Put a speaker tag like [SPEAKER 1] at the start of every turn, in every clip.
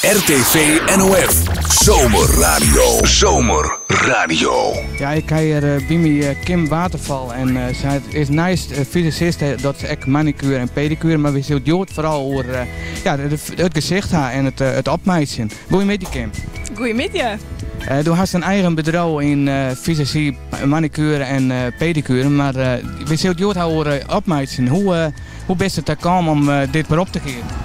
[SPEAKER 1] RTV NOF Zomerradio. Zomerradio.
[SPEAKER 2] Ja, ik ha hjir by my Kim Waterval en sy is neist fisagiste docht se ek manikuere en pedikuere, mar wy sille it hjoed foaral oer ja, it gesicht ha en it opmeitsjen. Goeiemiddei Kim.
[SPEAKER 3] Goeiemiddei.
[SPEAKER 2] Do hast in eigen bedriuw yn fisazjy, manikuere en pedikuere, mar wy sille it hjoed ha oer opmeitsjen. Hoe Hoe bist der ta kaam om dit berop te kiezen?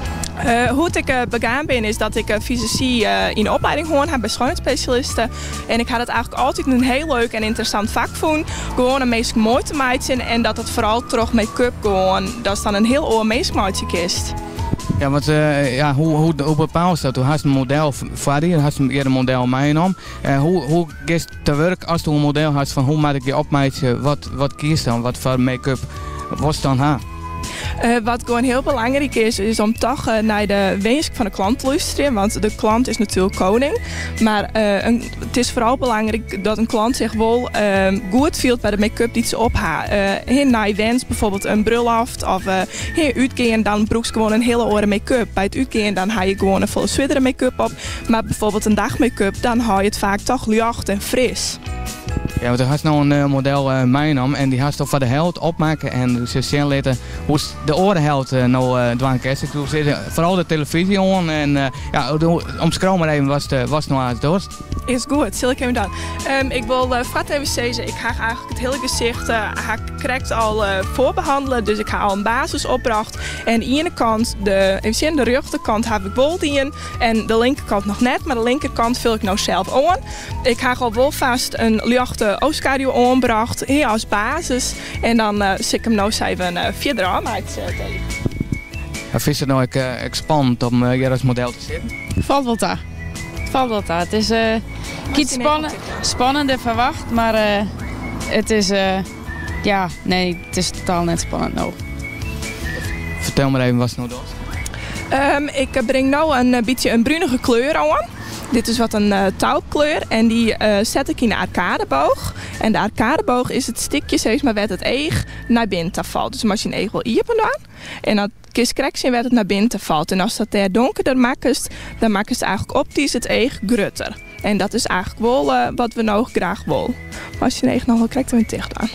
[SPEAKER 3] Hoe't ik begaan bin is dat ik fisazjy yn de oplieding hân ha by schoonheidsspecialisten. En ik ha dat eigentlik altyd in hiel leuk en ynteressant fak fûn. Gewoan om minsken moai te meitsjen en dat it foaral troch make-up gewoan, datst dan in hiel oar minsk meitsje kinst.
[SPEAKER 2] Ja, want ja, hoe, hoe bepaalst dat? Do hast in model foar dy, hast hjir in model meinommen. Hoe, hoe giest te wurk ast in model hast fan hoe moat ik dy opmeitsje? Wat, wat kiest dan? Wat foar make-up wolst dan ha?
[SPEAKER 3] Wat gewoan hiel belangryk is, is om toch nei de winsk fan de klant te lústerjen. Want de klant is natuerlik koning. Mar it is foaral belangryk dat in klant sich wol goed fielt by de make-up dy't se op ha. Nei wens bijvoorbeeld in brulloft of útgean, dan brûkst gewoan in hiele oare make-up. By it útgean dan ha je gewoan in folle swierdere make-up op. Mar bijvoorbeeld in dagmake-up, dan hâld je it faak toch ljocht en fris.
[SPEAKER 2] Ja, want do hast no in model meinommen en dy hast al foar de helte opmakke en se sjen litte hoe'tst de oare helte no dwaan kinst. Ik soe sizze, foaral de telefyzje oan en ja, omskriuw mar even watst no eins dochst.
[SPEAKER 3] Is goed, sil ik even dwaan. Ik wol foar't even sizze, ik ha eigentlik it hiele gesicht ha ik krekt al foarbehannele, dus ik ha al in basis opbrocht. En de iene kant, de, even sjen, de rjochterkant ha ik wol dien en de linkerkant noch net, mar de linkerkant ful ik no sels oan. Ik ha al wol fêst in ljochte oochskaduw oanbrocht as basis. En dan sil ik him no ris even fierder ôfmeitsje.
[SPEAKER 2] Fynst it no ek spannend om hjir as model te sitten?
[SPEAKER 4] Falt wol ta. Falt wol ta. It is iets spannender ferwacht, mar it is ja, nee, it is totaal net spannend no.
[SPEAKER 2] Fertel mar even watst no dochst.
[SPEAKER 3] Ik bring no in bytsje in brunige kleur oan. Dit is wat in taupkleur en dy set ik yn de arkadeboog. En de arkadeboog is it stikje sis mar wêr't it each nei binnen ta falt. Dus moatst dyn each wol iepen dwaan en dan kinst krekt sjen wêr't it nei binnen ta falt. En ast dat dêr donkerder makkest, dan makkest eigentlik optysk it each grutter. En dat is eigentlik wol wat we no graach wolle. Meist dyn each noch wol krekt even ticht dwaan.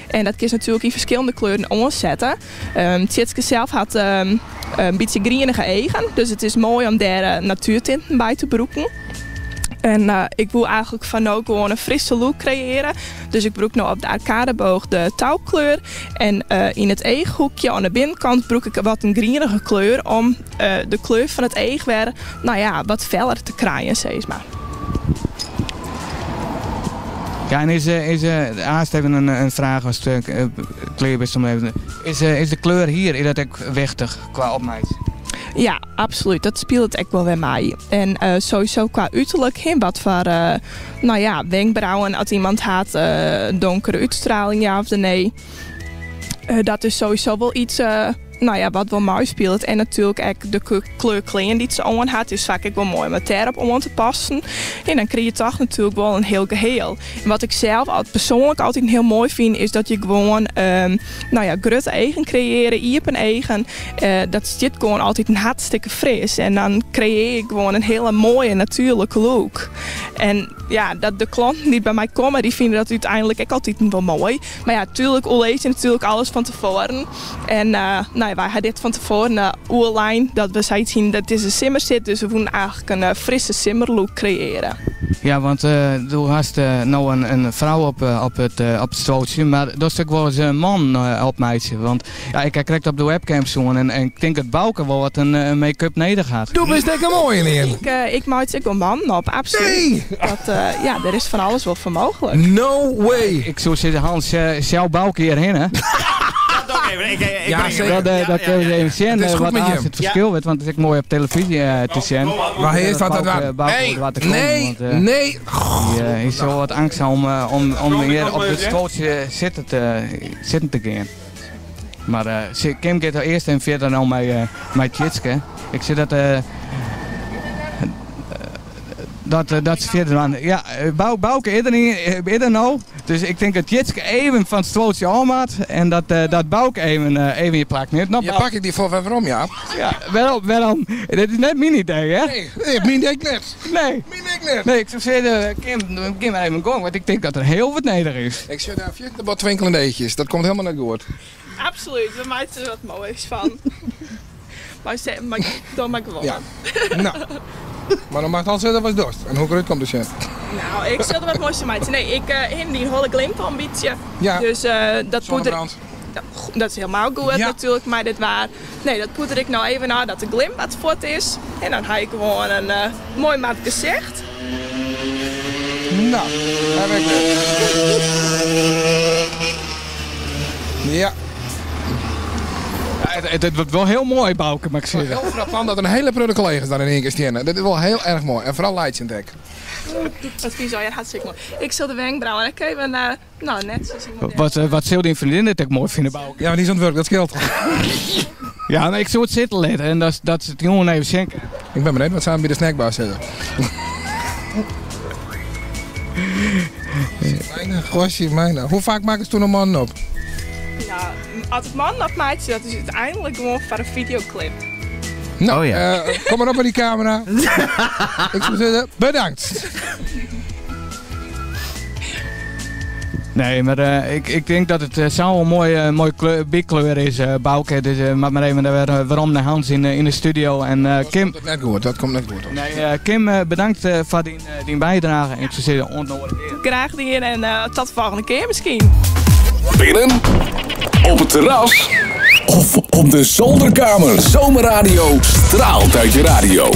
[SPEAKER 3] En dat kinst natuerlik yn ferskillende kleuren oansette. Tjitske sels hat in bytsje grienige eagen, dus it is moai om dêr natuertinten by te brûken. En ik woe eigentlik foar no gewoan in frisse look kreëarje. Dus ik brûk no op de arkadeboog de taupkleur. En yn it eachhoekje oan de binnenkant brûk ik wat in grienige kleur om de kleur fan it each wer nou ja, wat feller te krijen, sis mar.
[SPEAKER 2] Ja, en is, is aanst even in fraach ast klear bist om even. Is de kleur hier, is dat ek wichtich kwa opmeitsjen?
[SPEAKER 3] Ja, absolút. Dat spilet ek wol wer mei. En sowieso kwa uterlik, hè, wat foar nou ja, wenkbrauwen as iemand hat, donkere útstraling, ja of nee. Dat is sowieso wol iets nou ja, wat wol meispilet. En natuerlik ek de kleur klean dy't se oan hat, is faak ek wol moai om it dêrop oan te passen. En dan krije je toch natuerlik wol in hiel geheel. En wat ik sels persoanlik altyd hiel moai fyn, is dat je gewoan nou ja, grutte eagen kreëarje, iepen eagen. Dat stiet gewoan altyd in hartstikke fris. En dan kreëarje je gewoan in hiele moaie natuerlike look. En ja, dat de klanten dy't by my komme, dy fine dat úteinlik ek altyd wol moai. Mar ja, tuerlik oerlis je natuerlik alles fan tefoaren. En nou ja, wy ha dit fan tefoaren oerlein dat we sayts hienen dat dizze simmer sit, dus we woenen eigentlik in frisse simmerlook kreëarje.
[SPEAKER 2] Ja, want do hast no in frou op it op it stuoltsje, mar dochst ek wolris in man opmeitsje? Want ja, ik ha krekt op de webcam sjoen en ik tink dat Bouke wol wat in make-up nedich hat.
[SPEAKER 5] Do bist ek in moaie
[SPEAKER 3] ien. Ik meitsje ek wol mannen op, absolút.
[SPEAKER 5] Nee!
[SPEAKER 3] Dat, ja, der is fan alles wol foar mooglik.
[SPEAKER 5] No way!
[SPEAKER 2] Ik soe sizze, Hans, sjou Bouke hjir hinne.
[SPEAKER 6] Dat doch ik even. Ik, ik
[SPEAKER 5] Ja,
[SPEAKER 6] bring
[SPEAKER 5] zeker.
[SPEAKER 6] hem.
[SPEAKER 2] Dat kinne we even sjen
[SPEAKER 5] Het is goed
[SPEAKER 2] wat
[SPEAKER 5] met je.
[SPEAKER 2] aanst it ferskil wurdt, want it is ek moai op telefyzje te sjen.
[SPEAKER 5] Mar earst wat dat
[SPEAKER 2] Bouke, Bouke
[SPEAKER 5] Nee,
[SPEAKER 2] wat te kommen,
[SPEAKER 5] nee,
[SPEAKER 2] want,
[SPEAKER 5] nee.
[SPEAKER 2] Dy is zo wat angstig om hjir op dit stuoltsje sitten te gean. Mar Kim giet earst even fierder no mei Tjitske. Ik sil dat dat dat se fierder dwaan. Ja, Bouke is der no. Dus ik tink dat Jitske even fan it stuoltsje ôf moat en dat, dat Bauke even, even je plak nimt. Nou,
[SPEAKER 5] Ja, pak ik dy foar wer werom, Jaap.
[SPEAKER 2] Ja, wêrom, wêrom? Dit is net myn idee, hè?
[SPEAKER 5] Nee, nee, myn ek net.
[SPEAKER 2] Nee.
[SPEAKER 5] Myn ek net.
[SPEAKER 2] Nee, ik soe sizze, Kim, gean mar even gong, want ik tink dat der hiel wat nedich is.
[SPEAKER 5] Ik sjoch dêr fierste wat twinkelende eachjes. Dat komt helemaal net goed.
[SPEAKER 3] Absolút, we meitsje der wat moais fan. Mar se, mar doch mar gewoan.
[SPEAKER 5] Ja. Nou. Mar dan moatst al sizze watst dochst en hoe't ik derút kom te sjen.
[SPEAKER 3] Nou, ik sil der wat moais fan meitsje. Nee, ik hin dyn holle glimt al in bytsje.
[SPEAKER 5] Ja.
[SPEAKER 3] Dus dat poeder.
[SPEAKER 5] Zonnebrand.
[SPEAKER 3] Dat is helemaal goed
[SPEAKER 5] Ja.
[SPEAKER 3] natuurlijk, mei dit waar. Nee, dat poeder ik no even ôf dat de glim wat fuort is. En dan ha ik gewoan in moai mat gesicht.
[SPEAKER 5] Nou, daar ben ik weer. Ja.
[SPEAKER 2] Ja, het wordt wel heel mooi, Bauke, mag ik zeggen.
[SPEAKER 5] Heel frappant dat een hele prutte collega's daar in één keer staan. Dat is wel heel erg mooi. En vooral Leidsen hek.
[SPEAKER 3] Dat vind ik zo hartstikke mooi. Ik zal de wenkbrauwen ik even, nou, net zoals ik model.
[SPEAKER 2] Wat zul die vriendin het ook mooi vinden, Bauke?
[SPEAKER 5] Ja, maar die is aan het werk, dat scheelt.
[SPEAKER 2] Ja, maar ik zou het zitten laten en dat ze het gewoon even schenken.
[SPEAKER 5] Ik ben benieuwd wat ze aan bij de snackbar zitten. Mijn gosje, mijn. Hoe vaak maken ze toen een man op?
[SPEAKER 3] Nou, als het man dat maakt, dat is uiteindelijk gewoon voor een videoclip.
[SPEAKER 5] Nou,
[SPEAKER 6] Oh ja.
[SPEAKER 5] kom maar op met die camera. Ik zou zeggen, bedankt.
[SPEAKER 2] Nee, maar ik denk dat het zo'n mooie, mooie kleur, bigkleur is, Bauke. Dus maar even daar weer waarom naar Hans in de studio. En Kim,
[SPEAKER 5] Dat komt net goed, dat komt net goed.
[SPEAKER 2] nee, Kim bedankt voor die bijdrage. En ik zou zeggen, ontnodig keer.
[SPEAKER 3] Graag gedaan en tot de volgende keer misschien.
[SPEAKER 1] Binnen, op het terras of op de zolderkamer. Zomerradio straalt uit je radio.